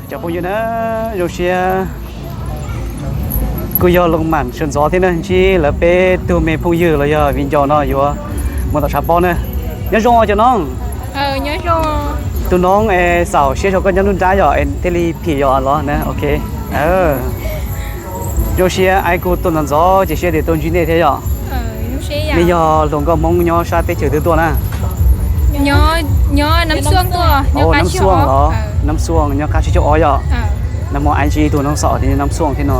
Cov phooj ywg na, zoo siab kuj yog Looj Mam sawv ntxov thiab na, ntsib lawv peb tug me phooj ywg los yog viv ncaus no yuav mus tom tshav pob na. Nyob zoo cov noob. Tus noob es xaum siab rau koj nyob nruab nrab yom, es thiaj li phim yom los na, ok. Zoo siab aib kuj tuaj ntxov ntxov ces siab tias tuaj ntsib nej thiab yom. Nej yog hluas nkauj Hmoob nyob sab teb chaws twg tuaj na? Nab Xuooj los? Nab Xuooj nyob qab tsib caug ob yom. Nag hmo aib ntsib ib tug noob xaum tias nyob Nab Xuooj thiab no,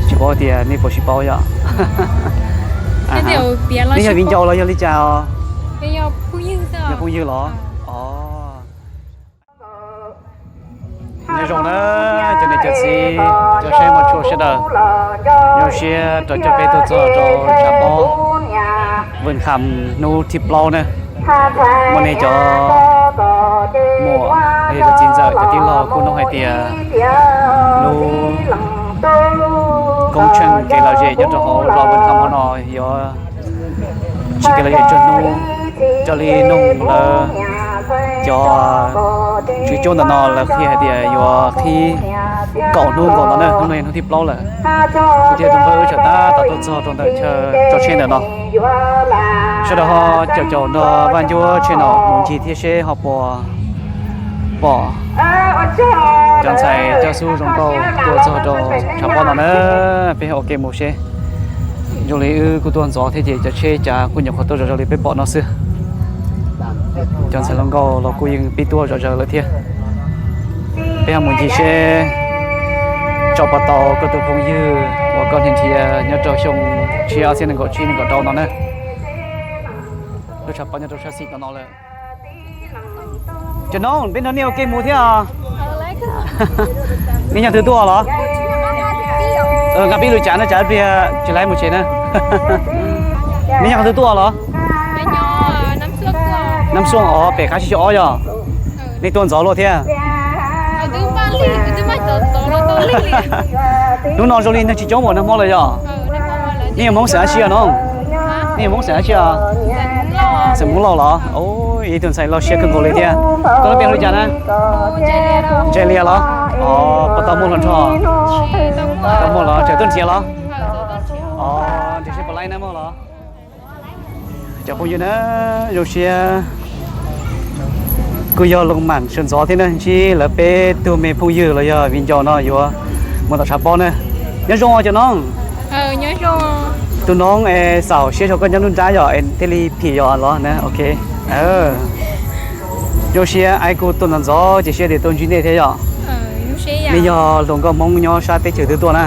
tsis paub tias nej puas sib paub yom. Nej yog viv ncaus los yog li cas os? Yog phooj ywg los? Nyob zoo na, cov niam cov txiv, cov saib mos tshua sawv daws, zoo siab rau cov peb tuaj txog rau tshav pob Vwm Kham hnub thib plaub na. Muaj nej cov muam, cov txiv ntxawm, cov tij laug kuj hnov hais tias lub koob tsheej kev lom zem nyob rau hauv zos Vwm Kham hauv no yuav tsis kev lom zem txog hnub, raws li noog lawv cov tswv cuab ntawm no lawv qhia hais tias yuav qhib kaum hnub nkaus no na, hnub no yog hnub thib plaub lawm. Kuv thiab tus npawg wb tseem tab tom tuaj txog rau ntawm chaw tsav tsheb ntawm no. Sawv daws ho caum caum nrog Vaj Ncuab tshem no mus ncig thiab seb ho puas pom cov ntxhais coj xub zoo nkauj tuaj txog rau tshav pob no na. Peb ua ke mus seb. Zoo li wb kuj tuaj ntxov thiab ces cov tsheb cav kuj nyuam qhuav tuaj zom zaws li peb pom no xwb. Cov ntxhais hluas nkauj los kuj yeej pib tuaj zom zaws lawm thiab. Peb ho mus ncig seb tsom puas tau koj tus phooj ywg uas koj nrhiav nrhiav nyob rau xyoo tshiab ob txhiab nees nkaum tsib nees nkaum rau no na. Lub tshav pob nyob rau sab xis no no lawm. Cov noob, peb nrog nej ua ke mus thiab os. Nej nyob twg tuaj los? Nqa peb lus cav no, tsam pliag tsis laib mus tsev na. Nej nyob qhov twg tuaj los? Nab Xuooj os, pem qab tsib caug ob yog? Nej tuaj ntxov luaj thiab. Hnub no zoo li neeg tsis coob npaum nag hmo lawm yog? Nej yog Hmoob xeem dab tsi os noob? Nej yog Hmoob xeem dab tsi os? Xeem Hmoob Lauj los? Ib tug ntxhais loj siab kawg nkaus li thiab. Koj lub npe hu li cas na? Ntse Lias los? Puas tau muaj hluas nraug? Tau muaj los, tseem tuaj nrhiav los? Nrhiav seb puas laib na mog los? Cov phooj ywg na, zoo siab kuj yog Looj Mam sawv ntxov thiab na, ntsib lawv peb tug me phooj ywg los yog viv ncaus no yuav mus tom tshav pob na. Nyob zoo cov noob. Tus noob es xaum siab rau koj nyob nruab nrab yom, es thiaj li phim yom los na, ok. Zoo siab aib kuj tuaj ntxov ntxov ces siab tias tuaj ntsib nej thiab yom. Nej yog hluas nkauj Hmoob nyob sab teb chaws twg tuaj na?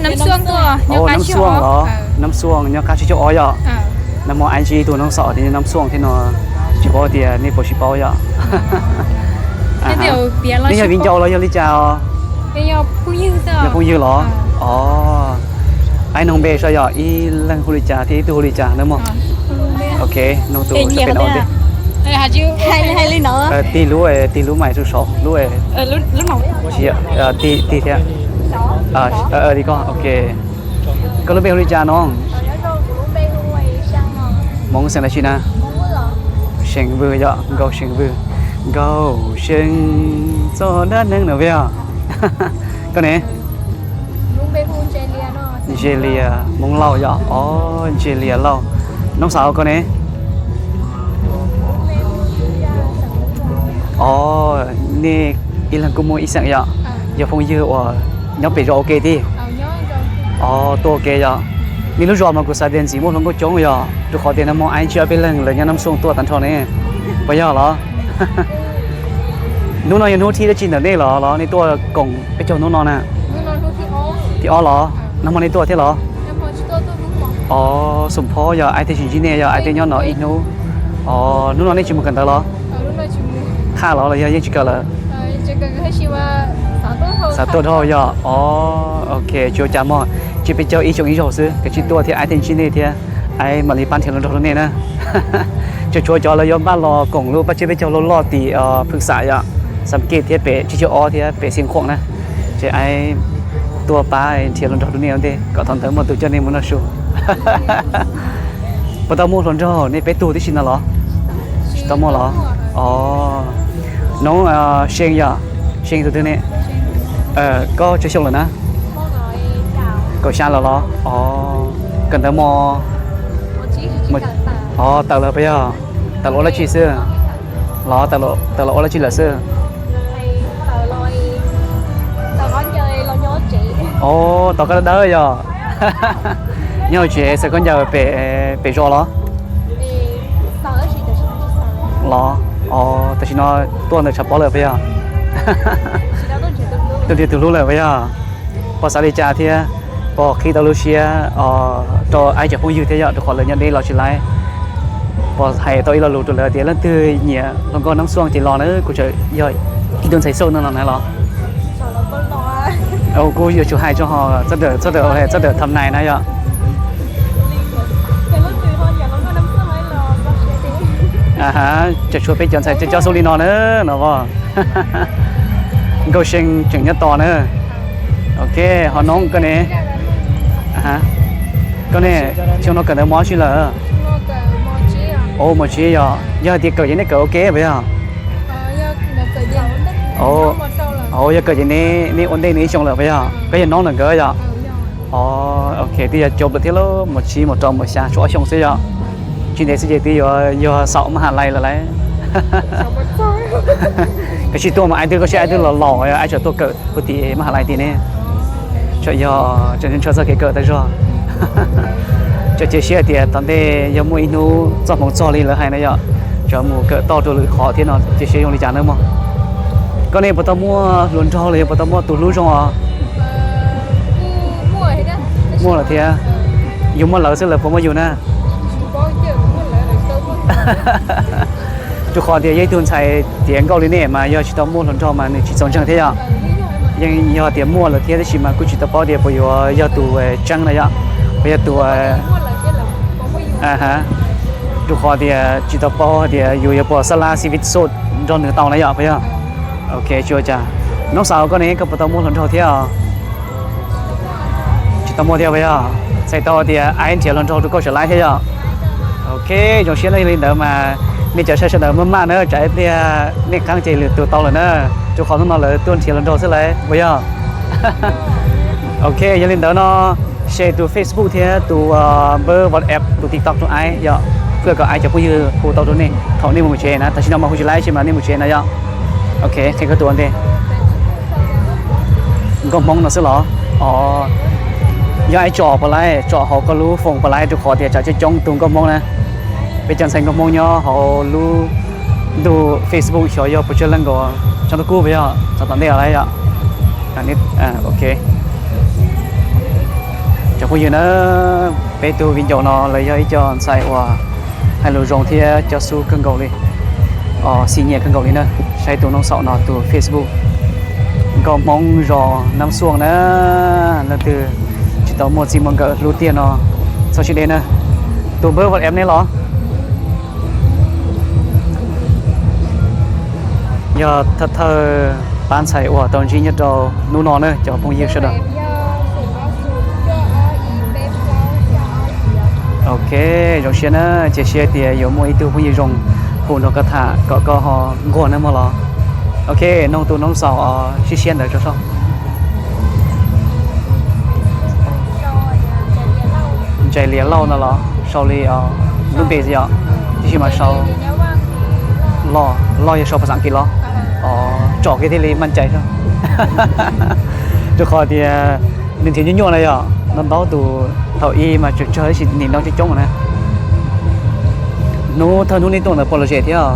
Nab Xuooj los? Nab Xuooj nyob qab tsib caug ob yom? Nag hmo aib ntsib ib tug noob xaum tias nyob Nab Xuooj thiab no, tsis paub tias nej puas sib paub yom. Nej yog viv ncaus los yog li cas os? Yog phooj ywg los? Os, aib noog npe saib yog ib leeg hu li cas thiab ib tug hu li cas na mog? Ok, noog tus sab pem no ua ntej. Tig lub, tig lub mais rau saud lub, tig thiab. Li koj, ok. Koj lub npe hu li cas no? Hmoob xeem dab tsi na? Seem Vwj yom, Nkauj Seem Vwj. Nkauj Seem txoj dab neeg no peb os. Koj ne? Ntse Lias, Hmoob Lauj yom? Os, Ntse Lias Lauj. Noob xaus koj ne? Os, nej ib leeg kuj muaj ib xeem yom? Yog phooj ywg uas nyob pem zos ua ke tij? Os, tuaj ua ke yom? Nej lub zos mas kuv xav tias ntxim muaj hluas nkauj coob yom, rau qhov tias nag hmo aib ntsib ob peb leeg lawv nyob Nab Xuooj tuaj tag nrho ne. Puas yog los? Hnub no yog hnub thib dab tsi ntawm nej los, los nej tuaj koom peb caug hnub no na? Thib ob los? Nag hmo nej tuaj thiab los? Os, xum phob yog aib thiaj tsis ntsib nej, yog aib thiaj nyob no ib hnub. Os, hnub no nej tsis mus kawm ntawv los? Qhaj los los yog yeej tsis kawm lawm? Xav tuaj dhau yog? Os, ok, tsis ua cas mog, tsiab peb caug ib xyoo ib zaug xwb, kav tsij tuaj thiab aib thiaj ntsib nej thiab, aib mam li pab nrhiav hluas nraug rau nej na. Tseem tshuav cov lawv yuav npaj los koom lub pab tsiab peb caug loj loj tim Phwm Xam yom, Xam Kej thiab pem tsib caug ob thiab pem Xeev Khuam na. Ces aib tuaj pab nrhiav hluas nraug rau nej ua ntej kom thaum ntawd muaj tus coj nej mus noj su. Puas tau muaj hluas nraug nej peb tug tib si no los? Tsis tau muaj los? Os, Noob, See yom, See tus twg ne? Koj tsawg xyoo lawm na? Kaum xya lawm los? Kawm ntawv mos, tawm lawm puas yog? Tawm los ua dab tsi xwb? Los tawm los ua dab tsi lawm xwb? Os, tos koj dawb dawb yog. Nyob hauv tsev xaws khaub ncaws pem, pem zos los? Los, tam sim no tuaj ntawm tshav pob lawm puas yog? Tuaj nrhiav tus hlub lawm puas yog? Puas xav li cas thiab? Puas qhib tau lub siab rau aib cov phooj ywg thiab yom, rau qhov lawv nyob deb los tsis laib? Puas hais tau ib lo lus rau lawv tias leej twg nyiam hluas nkauj Nab Xuaj ces los na, kuv tseem yog ib tug ntxhais xauj no no na los? Kuj yuav tsum hais tso ho, txhob dawm, txhob dawm tham nais na yom. Tseem tshuav peb cov ntxhais coj xub li no na no as. Nkauj See tseem nyob tos na. Ok, ho Noob koj ne? Koj ne, xyoo no kawm ntawv mos dab tsi lawm? Os, mos tsib yog, yog hais tias kawm ces neb kawm ua ke puas yog? Os, yog kawm ces neb ua ntej neb ib xyoo lawm puas yog? Koj yog Noob ntawm nkawd yom? Os, ok, twb yog cov plaws thiab lauj, mos tsib mos rau mos xya tshuav ob xyoo xwb yom. Tsis ntev xwb ces twb yuav yog xaum mab has lais lawm lauj. Koj sim tuaj mas aib twb, koj saib aib twb los laus, aib tseem tuaj kawm puag tim mab has lais tid ne. Tseem yog tseem ntshaw txoj kev kawm tas zog. Tseem cia siab tias tom ntej yog muaj ib hnub txoj hmoov txog li lawv hais na yom, tseem mus kawm toj rau lwm qhov thiab no cia siab zoo li cas na mog. Koj ne puas tau muaj hluas nraug los yog puas tau muaj tus hlub zoo os? Muaj lawm thiab. Yus muaj lawv xwb lawv puas muaj yus na? Rau qhov tias yog ib tug ntxhais tiav nkauj li nej mas yog tsis tau muaj hluas nraug mas nws tsis txaus ntseeg thiab yom. Yeej yog tias muaj lawm thiab tab sis mas kuj tsis tau paub tias puas yuav yog tus tseeb na yom, puas yog tus, rau qhov tias tsis tau paub tias yus yuav puas xab lab xib vij xoj nrog nws tau na yom puas yog? Ok, tsis ua cas. Noob Xaus koj ne, koj puas tau muaj hluas nraug thiab os? Tsis tau muaj thiab puas yog? Txhais tau tias aib nrhiav hluas nraug rau koj tseem laib thiab yom? Ok, zoo siab na, yog li ntawd mas nej cov saib sawv daws maj maj na, tsam ib pliag nej qeeb ces lwm tus tau lawm na, rau qhov hnub no lawv tuaj nrhiav hluas nraug xwb lauj puas yog? Ok, yog li ntawd no, share tus Facebook thiab tus npawb WhatsApp, tus TikTok rau aib yom, pliag kom aib cov phooj ywg hu tau rau nej thaum nej mus tsev na, tam sim no mas hu tsis laib sis mas nej mus tsev na yom. Ok, qhia koj tus ua ntej. Nkauj Hmoob no xwb los? Os, yog aib tsom puas laib, tsom hauv koj lub foos puas laib, rau qhov tias tsam coob coob tus nkauj Hmoob na. Peb cov ntxhais nkauj Hmoob nyob hauv lub ntu Facebook xyov yog puas tsawg leej nkaus, tsab ntuj kub puas yog, txog tom ntej lawm yom. Ok, cov phooj ywg na, peb tug viv ncaus no lawv yog ib co ntxhais uas hais lus zoo thiab cov xub kawg nkaus li, xim nyiam kawg nkaus li na. Saib tus Noob Xaus no tus Facebook, nkauj Hmoob zos Nab Xuaj na, leej twg tsis tau muaj txij muaj nkawm hlub tiag no txhob sib deb na. Tus npawb WhatsApp nej los? Yog thawj thawj pab ntxhais uas tau ntsib nyob rau hnub no na cov phooj ywg sawv daws. Ok, zoo siab na, cia siab tias yuav muaj ib tug phooj ywg zoo hu nrog koj tham kom koj ho nquag na mog los. Ok, noog tus Noob Xaus sib siab ntawd tso soj. Ntsais Lias Lauj no los sau li lub npe xwb yom, tab sis mas sau Loj, Loj yog sau phas xas As kiv los? Tsom kiag thiaj li maj cai. Rau qhov tias nws nrhiav nyuaj nyuaj na yom, ntaub ntaub tus thaum ub mas tsawg tsawg tab sis nim no coob coob na. Hnub thawj hnub nej tuaj ntawd puas lom zem thiab?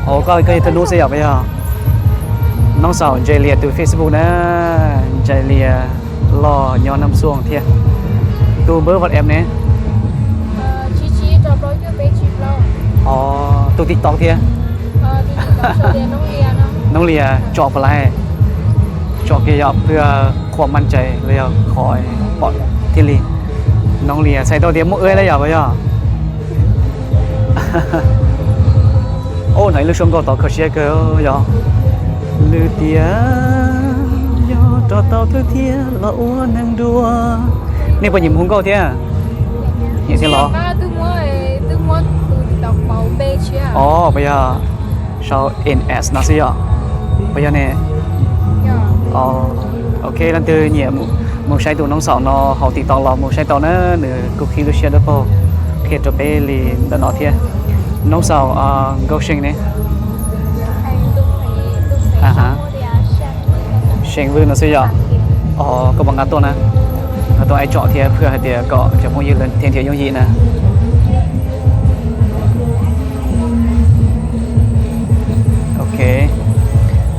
Koj yog thawj hnub xwb yom puas yog? Noob Xaus Ntsais Lias tus Facebook na, Ntsais Lias Loj nyob Nab Xuaj thiab. Tus npawb WhatsApp ne? Tus TikTok thiab? Noob Lias, tsom puas laib? Tsom kiag yom, pliag qhuas maj cai los yog qhov pom thiaj li. Noob Lias txhais tau tias muaj wb lawm yom puas yog? Hnov ib lub suab nkauj tod kho siab kawg yom. Lwm tiam yog rov tau twg thiab los ua neeg dua. Nej puas nyiam mus hu nkauj thiab? Nyiam thiab los? Os, puas yog? Sau N S no xwb yom? Puas yog ne? Ok, leej twg nyiam mus saib tus noog xaum no hauv TikTok los mus saib tau na, nws kuj qhib lub siab dawb paug qhia rau peb li ntawm no thiab. Noog xaum Nkauj Seej ne? Seej Vwj no xwb yom? Koj puas nqa tuaj na? Nqa tuaj ib tsom thiab, phwj hais tias kom cov phooj ywg lawv thiaj nrhiav yooj yim na. Ok,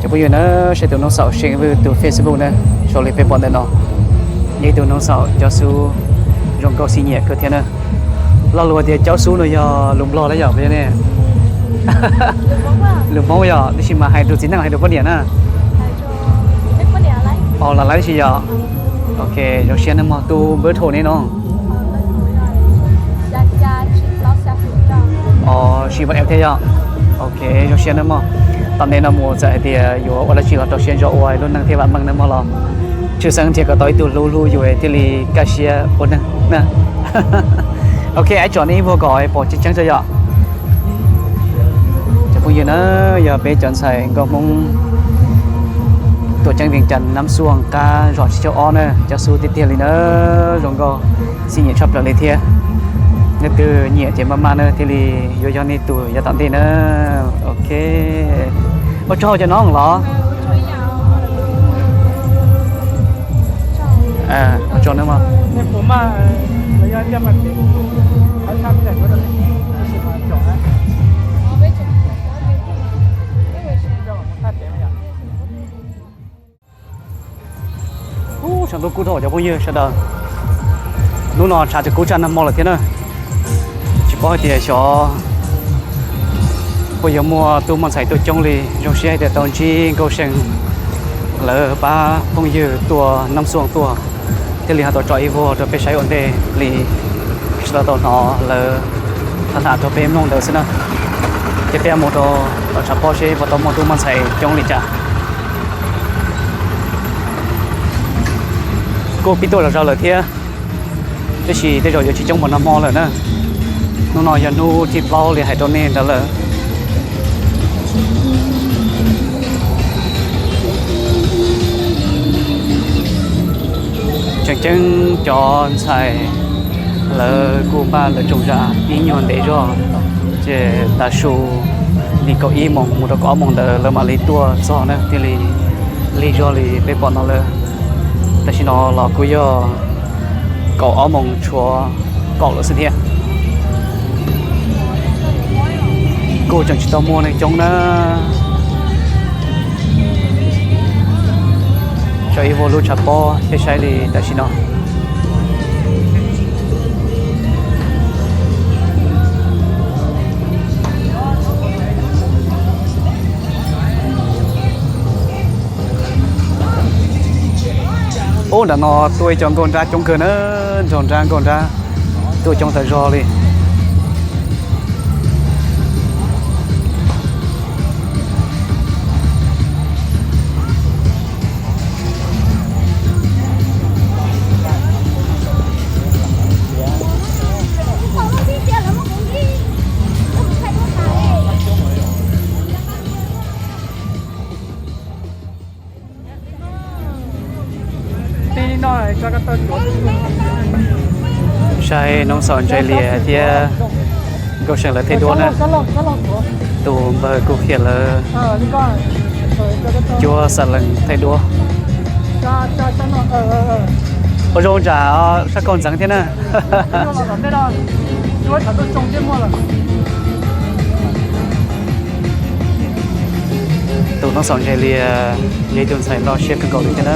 cov phooj ywg na, saib tus noog xaum Seej Vwj tus Facebook na, sau li peb pom ntawm no. Yog ib tug noog xaum cov xub zoo nkauj xim nyiam kawg thiab na. Lo lus tias cov xub no yog lus Nplog los yog puas yog ne? Lus Hmoob yog, tab sis mas hais rau txiv neej los hais rau poj niam na? Os, lam laib sis yog. Ok, zoo siab nawb mog, tus npawb thau ne no. Os, sib npawb eb thiab yog. Ok, zoo siab nawb mog. Tom ntej no mus txawm hais tias yuav ua dab tsi los rau siab ntso ua lub neej thiaj vam meej nawb mog los. Tshwj xeeb nrhiav kom tau ib tug hlub hlub yus thiaj li kaj siab ua neeg na. Ok, ib tsom nej ib vuag kom pom tseeb tseeb tso yom. Cov phooj ywg na, yog peb cov ntxhais nkauj Hmoob tuam ceeb Vias Cas Nab Xuaj qab zos tsib caug ob na, cov xub tiag tiag li na, zoo nkauj xim nyiam tshaj plaws li thiab. Nej twg nyiam ces maj maj na thiaj li yuav yog nej tus yav tom ntej na. Ok. Ua tsaug cov no los. Ua tsaug nawb mog. Ub, tshav ntuj kub dhau cov phooj ywg sawv daws. Hnub no tshav tseem kub tshaj nag hmo lawm thiab na. Tsis paub hais tias xyov puas yuav muaj tub muaj ntxhais tuaj coob li. Zoo siab hais tias tau ntsib Nkauj Seej lawv pab phooj ywg tuaj Nab Xuaj tuaj, thiaj li ho tau tso ib vuag rau peb saib ua ntej li. Sawv daws tau hnov lawv tham tham rau peb mloog ntawd xwb na. Ces peb mus rau tom tshav pob seb puas tau muaj tub muaj ntxhais coob li cas. Kuj pib tuaj zom zaws lawm thiab, tab sis tej zaum yuav tsis coob npaum nag hmo lawm na. Hnub no yog hnub thib plaub li hais rau nej ntawd lawm. Tseem ceeb cov ntxhais lawv kuj npaj lawv tsoom zam ib nyuag ntev zog, ces tav su li kaum ib moos mus rau kaum ob moos ntawd lawv mam li tuaj txog na thiaj li lig zog li peb pom no lawm. Tam sim no los kuj yog kaum ob moos tshuav kaum lawm xwb thiab. Kuj tseem tsis tau muaj neeg coob na. Tso ib vuag lub tshav pob peb saib li tam sim no. Ub, nram no tuaj ib co nkauj nrab coob kawg na, nrog nrab nkauj nrab tuaj coob tas zog li. Saib Noov Xaum Ntsaig Lias thiab Nkauj Seej lawv thaij duab na. Tus npawg Kuj Khiam lawv cuab xav lees thaij duab. Ua zoo tsam sab kauj ntxeev thiab na. Tus Noov Xaum Ntsaig Lias yog ib tug ntxhais loj siab kawg nkaus li thiab na.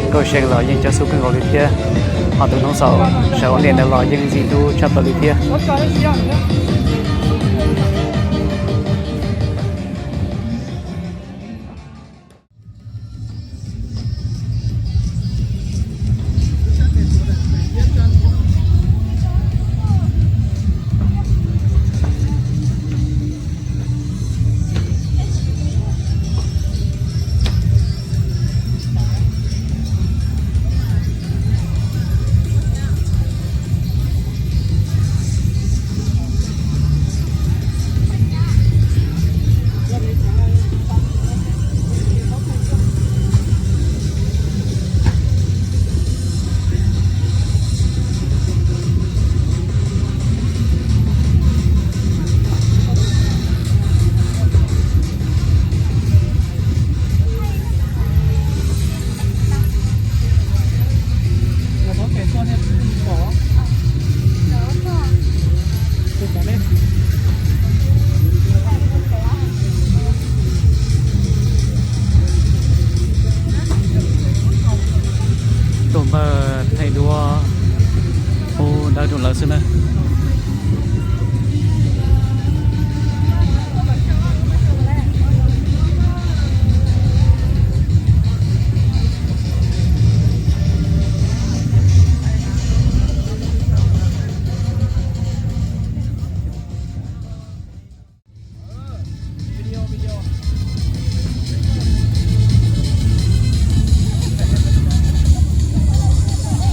Nkauj Seej los yeej coj xub kawg nkaus li thiab. Ho tus Noov Xaum sawv ua ntej ntawd los yeej ntxim hlub tshaj plaws li thiab. lawv xwb na.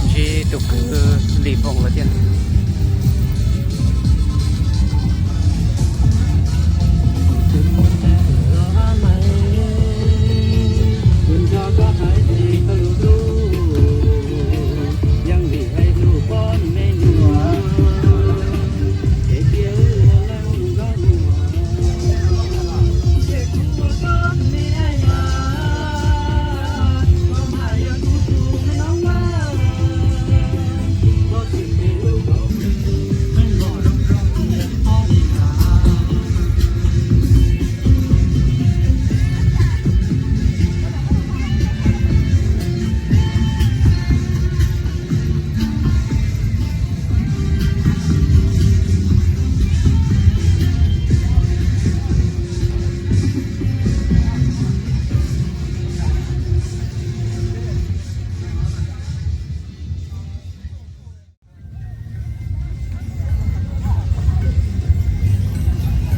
Ntsib tus kwv Lis Foom lawm thiab.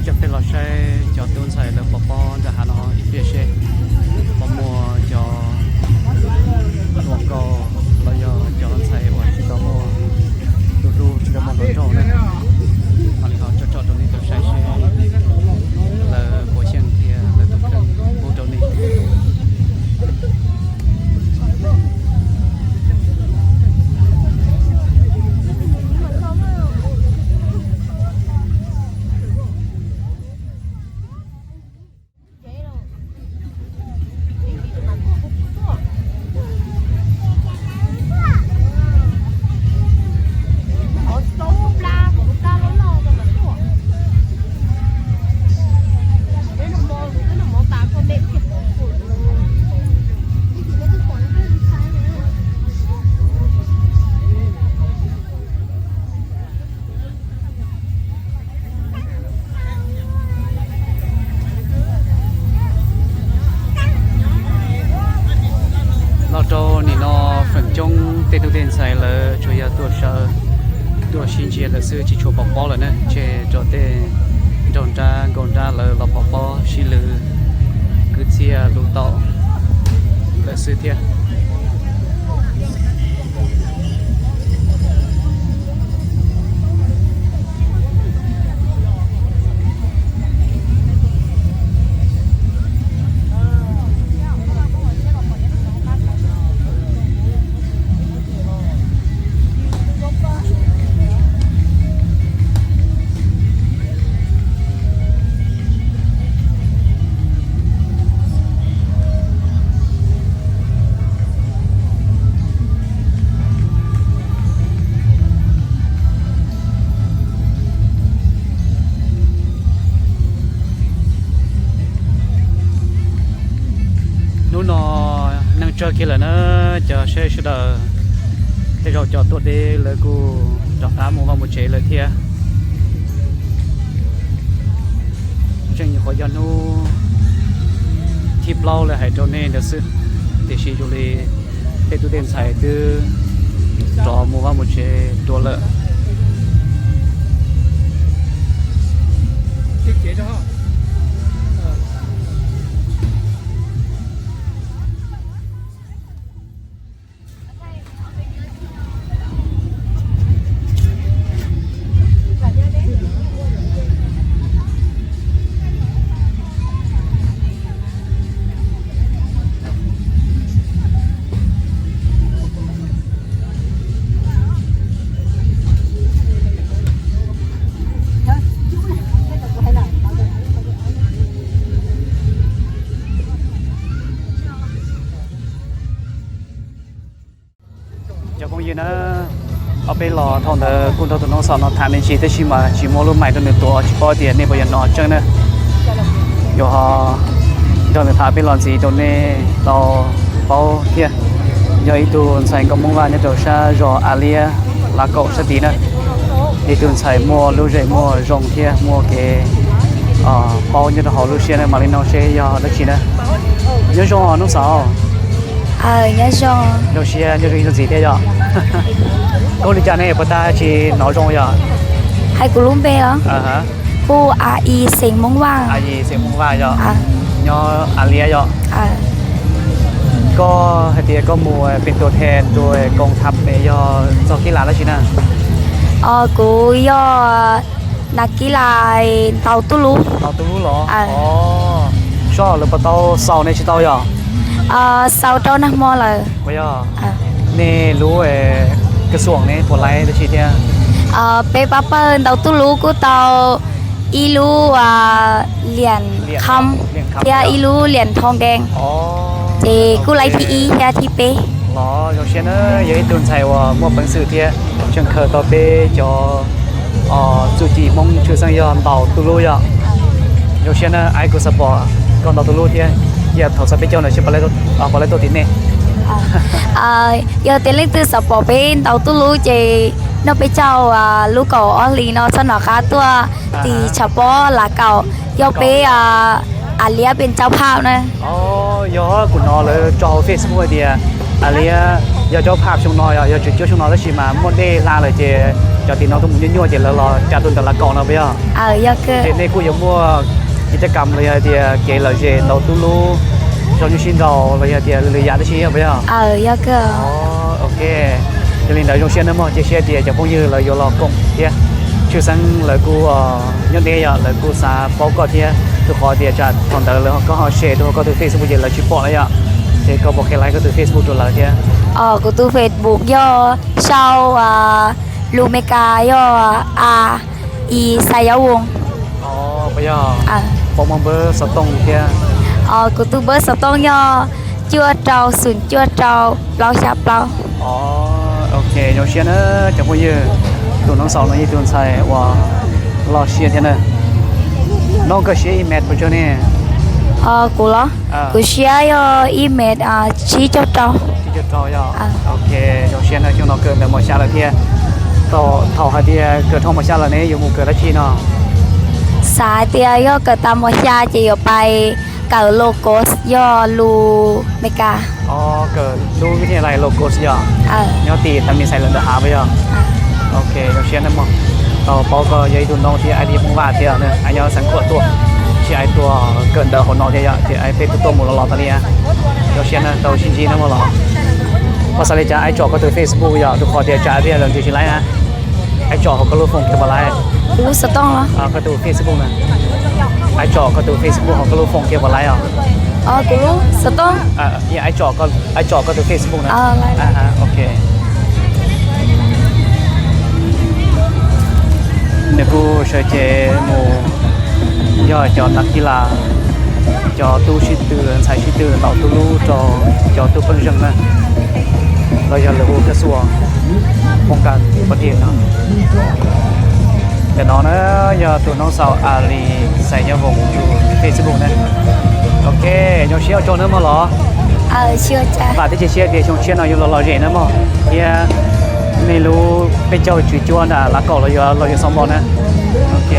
Coj peb los saib cov tub ntxhais lawv pov pob nram hav no ib pliag seb puas muaj cov hluas nkauj los yog cov ntxhais uas tsis tau muaj tus hlub tsis tau muaj hluas nraug na. Mam li ho tso tsom rau nej tau saib seb lawv puas xyeej thiab lawv tus kheej pub rau nej. Los rau nim no feem coob tej tub tej ntxhais lawv tsuas yog tuaj sawv, tuaj sib ntsia lawm xwb, tsis tshua pov pob lawm na. Tseg rau tej nraug nrab nkauj nrab lawv los pov pob sib lwv kwv txhiaj lus taum lawm xwb thiab. Hnub no neeg tsawg kiag lawm na, cov saib sawv daws. Tej zaum cov tuaj deb lawv kuj rov qab mus vaj mus tsev lawm thiab. Tseem nyuam qhuav yog hnub thib plaub lawv hais rau nej ntawd xwb, tiam sis zoo li tej tub tej ntxhais twb rov mus vaj mus tsev dua lawm. Cov phooj ywg na, ob peb los thaum ntawd kuj nrog tus Nooj Xos no tham me ntsis tab sis mas tsis muaj lub mais rau nws tuav, tsis paub tias nej puas yuav hnov tseeb na. Yuav ho nrog nws tham peb los ntxiv rau nej tau paub thiab. Yog ib tug ntxhais nkauj Hmoob Vaj nyob rau sab zos A Liab Lav Kaum sab tid na. Ib tug ntxhais muaj lub zem muaj zoo thiab muaj kev paub nyob rau hauv lub siab na, mam li nug seb yog dab tsi na. Nyob zoo os Nooj Xaus. Zoo siab nyob zoo ib tug ntxiv thiab yom. Koj hu li cas ne, puas tau tsis hnov zoo yom? Hais kuv lub npe os. Kuv A Yis xeem Hmoob Vaj. A Yis xeem Hmoob Vaj yom. Nyob A Liab yom. Koj hais tias koj mus เป็นตัวแทน rau กองทัพ ne, yog txog kib las dab tsi na? Kuv yog nas kib las ntaus tub lub. Ntaus tub lub los? Soj lawv puas tau xaus ne, tsis tau yom? Xaus rau nag hmo lawm. Yog nej lub kas xuam ne puas laib dab tsi thiab? Peb pab pawg ntaus tub lub kuj tau ib lub liam kham thiab ib lub liam thoo nkees, ces kuj laib thib ib thiab thib peb. Los zoo siab na, yog ib tug ntxhais uas muaj peev xwm thiab tseem khaws tau peb cov txuj ci Hmoob tshwj xeeb yog ntaus tub lub yom. Zoo siab na, aib kuv xav pom koj ntaus tub lub thiab, cia thaum xav peb caug ntawd seb puas laib tuaj tim nej. Yog tias leej twg xav pom peb ntaus tub lub ces noj peb caug lub kaum ob hlis no txhob nco qab tuaj tim tshav pob Lav Kaum, yog peb A Liab pes tsau phaj na. Yog kuv hnov lawv tso hauv Facebook hais tias A Liab yog tsau phaj xyoo no, yog tswv cuab xyoo no, tab sis mas muaj dej hla lawm ces cov tim no tuaj mus nyuaj nyuaj ces lawv los tsa tuaj ntawm Lav Kaum no puas yog? Ces nej kuj yuav muaj kev caj kam los yog hais tias kev lom zem ntaus tub lub, zoo nyuj sib nraus los yog tias lwm yam dab tsi puas yog? Ok, yog li ntawd zoo siab nawb mog, cia siab tias cov phooj ywg lawv yuav los koom thiab. Tshwj xeeb lawv kuj nyob deb yom, lawv kuj xav paub koj thiab, rau qhov tias tsam thaum ntawd lawv koj ho share rau koj tus Facebook ces lawv tsis pom na yom. Ces koj puas qhia laiv koj tus Facebook rau lawv thiab? Kuv tus Facebook yog sau lus Meskas yog A Yis Xais Yov Voos. Puas yog? Puas muaj npawb xov tooj thiab? Kuv tus npawb xov tooj yog cuaj rau xoom cuaj rau plaub xya plaub. Ok, zoo siab na cov phooj ywg, tus Nooj Xaus no yog ib tug ntxhais uas loj siab thiab na. Nooj, koj siab ib mev puas tsawg ne? Kuv los? Kuv siab yog ib mev tsib caug rau. Tsib caug rau yog. Ok, zoo siab na, xyoo no kawm ntawv mos xya lawm thiab. Thaum hais tias kawm dhau mos xya lawm ne yuav mus kawm dab tsi no? Xav hais tias yog kawm tas mos xya ces yuav pais kawm loos kos yog lus Meskas. Kawm lub vib thia lais loos kos yog? Nyob tim tas mis xais lawm ntawm hav puas yog? Ok, zoo siab na mog. Tau paub koj yog ib tug Nooj thiab aib Hmoob Vaj thiab, aib nyob Xeev Khuam tuaj, sis aib tuaj kawm ntawv hauv no thiab yom, ces aib peb tuaj tuaj mus los los tas li. Zoo siab na, tau sib ntsib na mog los. Koj xav li cas aib tsom koj tus Facebook yom, rau qhov tias tsam tias lawv ntsib tsis laib na. Aib tsom hauv koj lub foos kiag puas laib? Koj tus Facebook na. Aib tsom koj tus Facebook hauv koj lub foos kiag puas laib os? Aib tsom koj tus Facebook na. Ok. Nws kuj sawv cev mus, yog cov nas kis las, cov tub sib tw, ntxhais sib tw ntaus tub lub rau cov tub pej xeem na, los yog lawv hu kab xuas, poob kas pov diam no. Cov no na yog tus Nooj Xaus A Lis Xais Nyob Voos tus Facebook na. Ok, zoo siab ua tsaug nawb mog los. Vam thiab cia siab tias xyoo tshiab no yuav los lom zem nawb mog, thiab nej lub peb caug tswv cuab nram Lav Kaum los yuav los yuav xov npo na. Ok.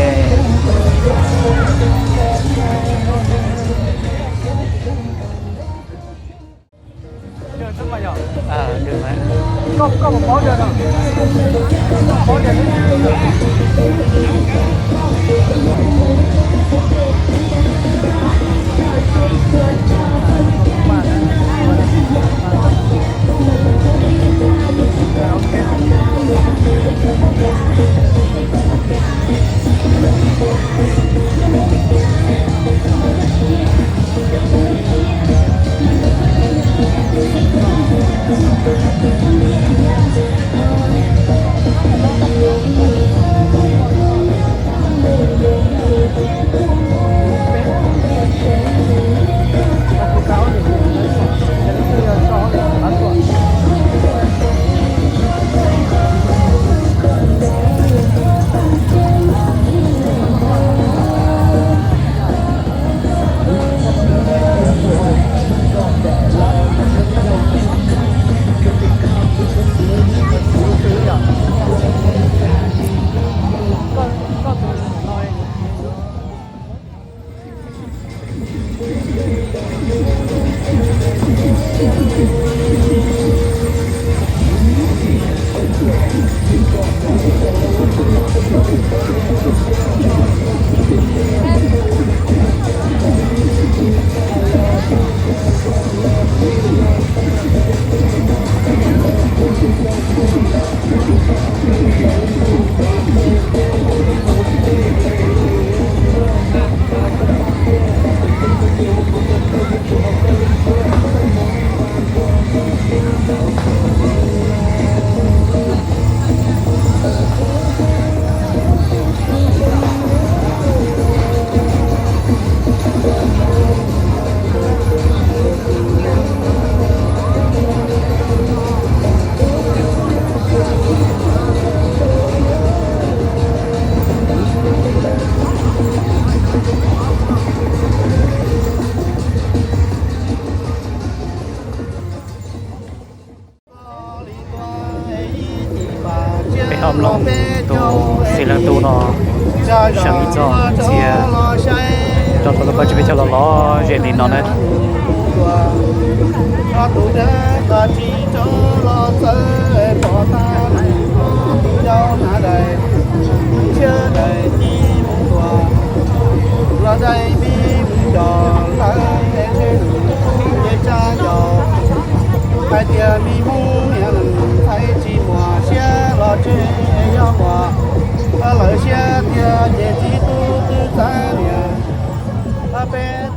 No na. Ob tug nyab qas tsis tso los txawv pov tag, tus yau hnav daim tshiab daim ci mus tuaj, los dai me mus coj lawv ntshe nws ces tsa yog hais tias me Hmoob niam ntxhais tsis muaj siab los tsev yog muaj lawv siab tiag ces txiv tub twb txawv niam peb